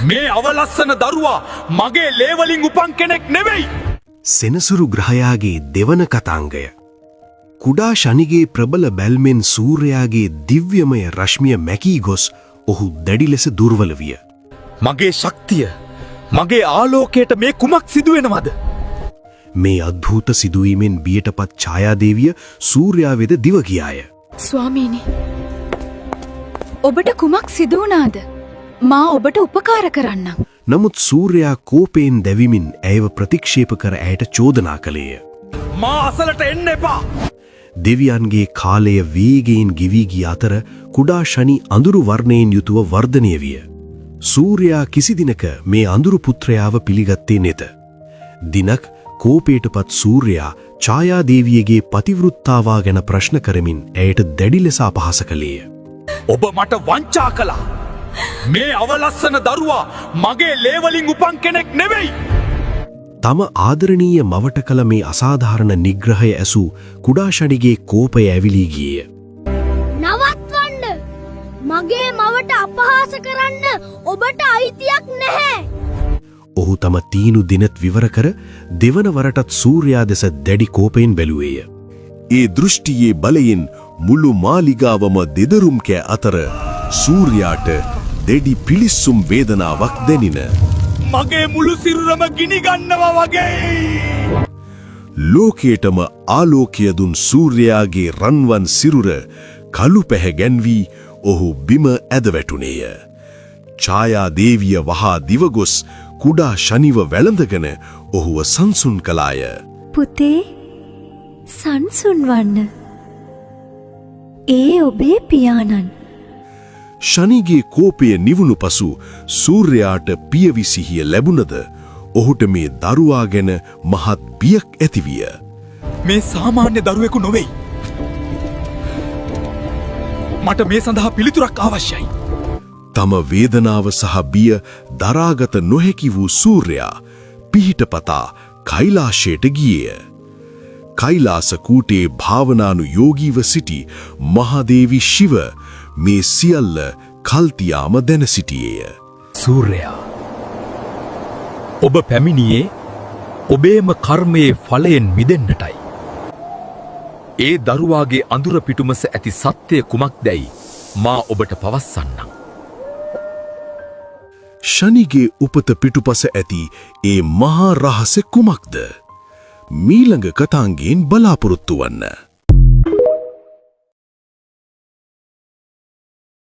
මේ අවලස්සන දරුවා මගේ ලේවලින් උපන් කෙනෙක් නෙවෙයි. සෙනසුරු ග්‍රහයාගේ දෙවන කතාංගය. කුඩා ශනිගේ ප්‍රබල බැල්මෙන් සූර්යාගේ දිව්‍යමය රශ්මිය මැකී ගොස් ඔහු දැඩි ලෙස දුර්වල විය. මගේ ශක්තිය, මගේ ආලෝකයට මේ කුමක් සිදුවෙනවද? මේ අද්භූත සිදුවීමෙන් බියටපත් ඡායාදේවිය සූර්යා වෙත දිව ගියාය. ස්වාමීනි, ඔබට කුමක් සිදු වුණාද? මා ඔබට උපකාර කරන්නම්. නමුත් සූර්යා කෝපයෙන් දැවිමින් ඇයව ප්‍රතික්ෂේප කර ඇයට චෝදනා කළේය. මා අසලට එන්න එපා. දෙවියන්ගේ කාලය වේගයෙන් ගෙවී ගිය අතර කුඩා ශනි අඳුරු වර්ණයෙන් යුතුව වර්ධනය විය. සූර්යා කිසි දිනක මේ අඳුරු පුත්‍රයාව පිළිගත්තේ නැත. දිනක් කෝපයටපත් සූර්යා ඡායා දේවියගේ පතිවෘත්තාවා ගැන ප්‍රශ්න කරමින් ඇයට දැඩි ලෙස අපහාස කළේය. ඔබ මට වංචා කළා. මේ අවලස්සන දරුවා මගේ ලේවලින් උපන් කෙනෙක් නෙවෙයි. තම ආදරණීය මවට කළ මේ අසාධාරණ නිග්‍රහය ඇසූ කුඩා ශනිගේ කෝපය ඇවිලී ගියේය. නවත්වන්න! මගේ මවට අපහාස කරන්න ඔබට අයිතියක් නැහැ. ඔහු තම තීනු දිනත් විවර කර දෙවන වරටත් සූර්යා දෙස දැඩි කෝපයෙන් බැලුවේය. ඒ දෘෂ්ටියේ බලයෙන් මුළු මාලිගාවම දෙදරුම් කෑ අතර සූර්යාට දැඩි පිළිස්සුම් වේදනාවක් දැනින. මගේ මුළු සිරුරම ගිනි ගන්නවා වගේ. ලෝකයටම ආලෝකය දුන් සූර්යාගේ රන්වන් සිරුර කළු පැහැ ගැන්වී ඔහු බිම ඇද වැටුණේය. ඡායා දේවිය වහා දිවගොස් කුඩා ශනිව වැළඳගෙන ඔහුව සංසුන් කළාය. පුතේ, සංසුන් වන්න. ඒ ඔබේ පියාණන්. ශනිගේ කෝපය නිවුණු පසු සූර්යාට පියවි සිහිය ලැබුණද ඔහුට මේ දරුවා ගැන මහත් බියක් ඇතිවිය. මේ සාමාන්‍ය දරුවෙකු නොවෙයි. මට මේ සඳහා පිළිතුරක් අවශ්‍යයි. තම වේදනාව සහ බිය දරාගත නොහැකි වූ සූර්යා පිහිටපතා කෛලාශයට ගියේය. කෛලාස කූටේ භාවනානුයෝගීව සිටි මහදේවි ශිව මේ සියල්ල කල්තියාම දැන සිටියේය. සූර්යා, ඔබ පැමිණියේ ඔබේම කර්මයේ ඵලයෙන් මිදෙන්නටයි. ඒ දරුවාගේ අඳුර පිටුමස ඇති සත්‍යය කුමක්දැයි මා ඔබට පවස්සන්නම්. ශනිගේ උපත පිටුපස ඇති ඒ මහා රහස කුමක්ද? මීළඟ කතාංගයෙන් බලාපොරොත්තු වන්න.